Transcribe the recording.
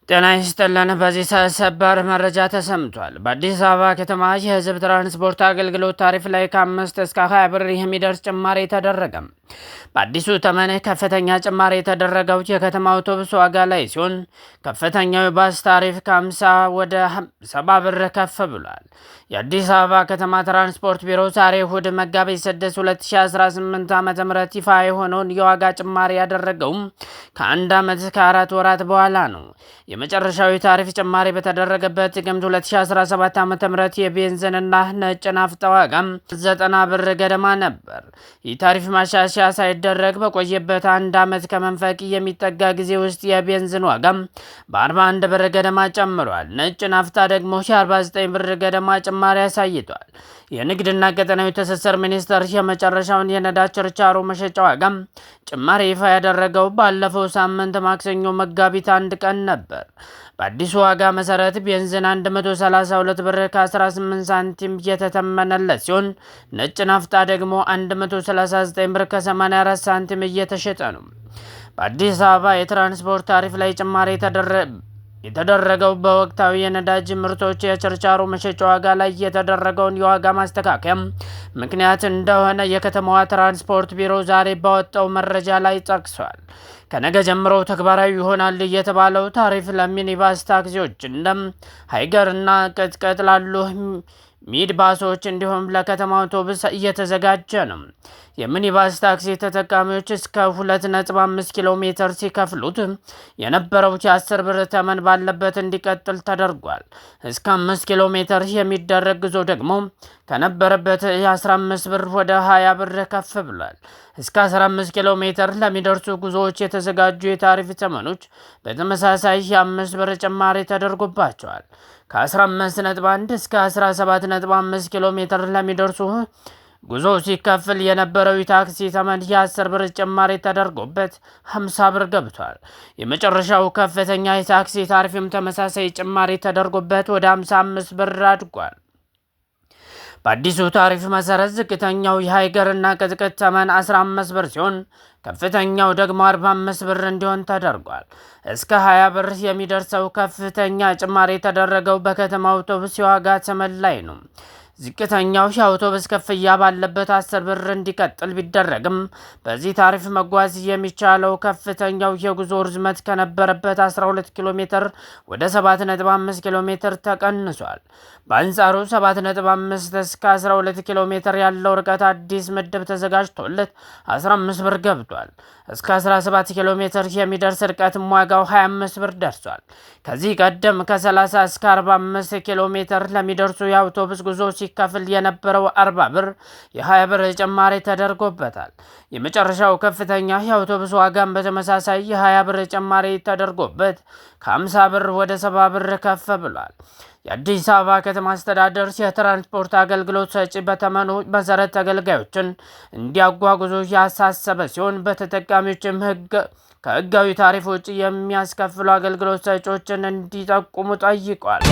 ጤና ይስጥልን። በዚህ ሰዓት ሰበር መረጃ ተሰምቷል። በአዲስ አበባ ከተማ የሕዝብ ትራንስፖርት አገልግሎት ታሪፍ ላይ ከ5 እስከ 20 ብር የሚደርስ ጭማሪ ተደረገ። በአዲሱ ተመን ከፍተኛ ጭማሪ የተደረገው የከተማ አውቶቡስ ዋጋ ላይ ሲሆን፣ ከፍተኛው የባስ ታሪፍ ከ50 ወደ 70 ብር ከፍ ብሏል። የአዲስ አበባ ከተማ ትራንስፖርት ቢሮ ዛሬ እሁድ መጋቢት 6 2018 ዓ ም ይፋ የሆነውን የዋጋ ጭማሪ ያደረገውም ከአንድ ዓመት ከ4 ወራት በኋላ ነው። የመጨረሻዊ ታሪፍ ጭማሪ በተደረገበት ጥቅምት 2017 ዓ ም የቤንዚንና ነጭ ናፍጣ ዋጋም 90 ብር ገደማ ነበር። ይህ ታሪፍ ማሻሻያ ሳይደረግ በቆየበት አንድ ዓመት ከመንፈቅ የሚጠጋ ጊዜ ውስጥ የቤንዚን ዋጋም በ41 ብር ገደማ ጨምሯል። ነጭ ናፍጣ ደግሞ የ49 ብር ገደማ ጭማሪ አሳይቷል። የንግድና ቀጠናዊ ትስስር ሚኒስቴር የመጨረሻውን የነዳጅ ችርቻሮ መሸጫ ዋጋም ጭማሪ ይፋ ያደረገው ባለፈው ሳምንት ማክሰኞ መጋቢት 1 ቀን ነበር። በአዲሱ ዋጋ መሰረት ቤንዚን 132 ብር ከ18 ሳንቲም እየተተመነለት ሲሆን፣ ነጭ ናፍጣ ደግሞ 139 ብር ከ84 ሳንቲም እየተሸጠ ነው። በአዲስ አበባ የትራንስፖርት ታሪፍ ላይ ጭማሪ የተደረገው በወቅታዊ የነዳጅ ምርቶች የችርቻሮ መሸጫ ዋጋ ላይ የተደረገውን የዋጋ ማስተካከያ ምክንያት እንደሆነ የከተማዋ ትራንስፖርት ቢሮ ዛሬ ባወጣው መረጃ ላይ ጠቅሷል። ከነገ ጀምሮ ተግባራዊ ይሆናል የተባለው ታሪፍ ለሚኒባስ ታክሲዎች፣ እንደ ሃይገር እና ቅጥቅጥ ላሉ ሚድ ባሶች እንዲሁም ለከተማ አውቶቡስ እየተዘጋጀ ነው። የሚኒባስ ታክሲ ተጠቃሚዎች እስከ 2.5 ኪሎ ሜትር ሲከፍሉት የነበረው የ10 ብር ተመን ባለበት እንዲቀጥል ተደርጓል። እስከ 5 ኪሎ ሜትር የሚደረግ ጉዞ ደግሞ ከነበረበት የ15 ብር ወደ 20 ብር ከፍ ብሏል። እስከ 15 ኪሎ ሜትር ለሚደርሱ ጉዞዎች የተዘጋጁ የታሪፍ ተመኖች በተመሳሳይ የ5 ብር ጭማሪ ተደርጎባቸዋል። ከ15.1 እስከ 17.5 ኪሎ ሜትር ለሚደርሱ ጉዞ ሲከፍል የነበረው የታክሲ ተመን የ10 ብር ጭማሪ ተደርጎበት 50 ብር ገብቷል። የመጨረሻው ከፍተኛ የታክሲ ታሪፍም ተመሳሳይ ጭማሪ ተደርጎበት ወደ 55 ብር አድጓል። በአዲሱ ታሪፍ መሰረት ዝቅተኛው የሃይገርና ቅጥቅጥ ተመን 15 ብር ሲሆን፣ ከፍተኛው ደግሞ 45 ብር እንዲሆን ተደርጓል። እስከ 20 ብር የሚደርሰው ከፍተኛ ጭማሪ የተደረገው በከተማ አውቶቡስ የዋጋ ተመን ላይ ነው። ዝቅተኛው የአውቶቡስ ክፍያ ባለበት 10 ብር እንዲቀጥል ቢደረግም፣ በዚህ ታሪፍ መጓዝ የሚቻለው ከፍተኛው የጉዞ ርዝመት ከነበረበት 12 ኪሎ ሜትር ወደ 7.5 ኪሎ ሜትር ተቀንሷል። በአንጻሩ 7.5 እስከ 12 ኪሎ ሜትር ያለው ርቀት አዲስ ምድብ ተዘጋጅቶለት 15 ብር ገብቷል። እስከ 17 ኪሎ ሜትር የሚደርስ ርቀትም ዋጋው 25 ብር ደርሷል። ከዚህ ቀደም ከ30 እስከ 45 ኪሎ ሜትር ለሚደርሱ የአውቶቡስ ጉዞ ሲከፍል የነበረው 40 ብር የ20 ብር ጭማሪ ተደርጎበታል። የመጨረሻው ከፍተኛ የአውቶቡስ ዋጋም በተመሳሳይ የ20 ብር ጭማሪ ተደርጎበት ከ50 ብር ወደ 70 ብር ከፍ ብሏል። የአዲስ አበባ ከተማ አስተዳደር የትራንስፖርት አገልግሎት ሰጪ በተመኑ መሰረት ተገልጋዮችን እንዲያጓጉዙ ያሳሰበ ሲሆን፣ በተጠቃሚዎችም ከህጋዊ ታሪፍ ውጭ የሚያስከፍሉ አገልግሎት ሰጪዎችን እንዲጠቁሙ ጠይቋል።